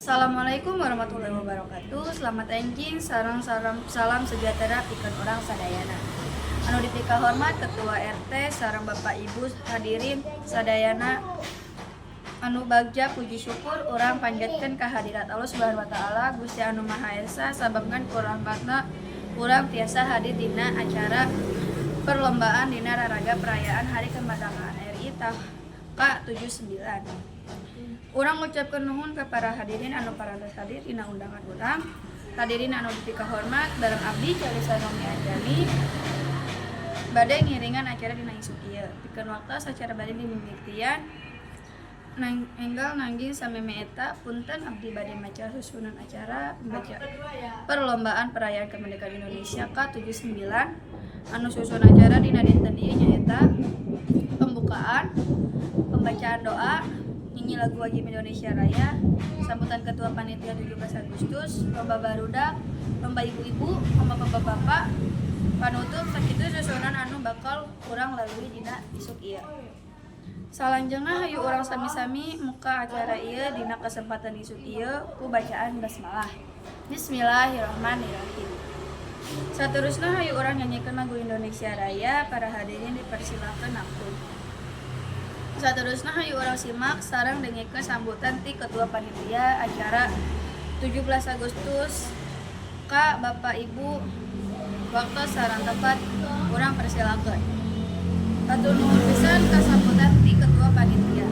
Assalamualaikum warahmatullahi wabarakatuh. Selamat enjing sareng salam, salam sejahtera pikeun urang sadayana. Anu dipika hormat Ketua RT sareng Bapak Ibu hadirin sadayana anu bagja, puji syukur urang panjatkeun kehadirat Allah Subhanahu wa Taala, Gusti anu Maha Esa, sababna ku rahmatna urang tiasa hadir dina acara perlombaan dina raraga perayaan Hari Kemerdekaan RI ka-79. Urang ngucapkeun nuhun ke para hadirin anu parantos hadir dina undangan urang. Hadirin anu dipika hormat, bareng abdi Calisa Nomi Anjani bade ngiringan acara dina isuk ieu. Pikeun waktos acara bade dimimitian nang enggal nangging sameme eta, punten, abdi bade maca susunan acara pembaca perlombaan perayaan kemerdekaan Indonesia ka-79. Anu susun acara dina dinten ieu nyaeta pembukaan, pembacaan doa, nyanyi lagu wajib Indonesia Raya, sambutan ketua panitia 17 Agustus, lomba barudak, lomba ibu-ibu, lomba bapak-bapak, panutup. Sakitu susunan anu bakal urang lalui dina isuk ieu. Salanjeungna hayu urang sami-sami muka acara ieu dina kesempatan isuk ieu ku bacaan basmalah. Bismillahirrahmanirrahim. Saterusna hayu urang nyanyikeun lagu Indonesia Raya, para hadirin dipersilakan nakun. Saterusna hayu urang simak sareng dengekeun sambutan ti ketua panitia acara 17 Agustus ka Bapak Ibu. Waktu sareng tempat urang persilakeun. Hatur nuhun pisan ka sambutan ti ketua panitia.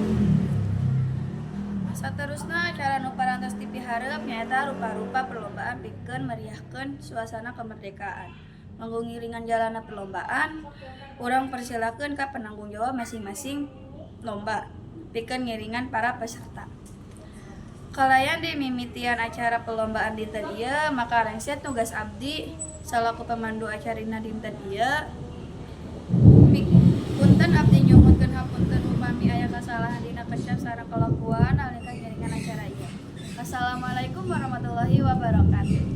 Saterusna acara nu parantos dipiharep nyaeta rupa-rupa perlombaan pikeun meriahkeun suasana kemerdekaan. Mangga ngiringan jalanna perlombaan, urang persilakeun ka penanggung jawab masing-masing lomba pikeun ngiringan para peserta. Kalayan dimimitian acara perlombaan dinten ieu, maka rengse tugas abdi salaku pemandu acarina dinten ieu. Punten, abdi nyuhunkeun hapunten upami aya kasalahan dina kecap sareng kalakuan nalika ngiringan acara ieu. Wassalamualaikum warahmatullahi wabarakatuh.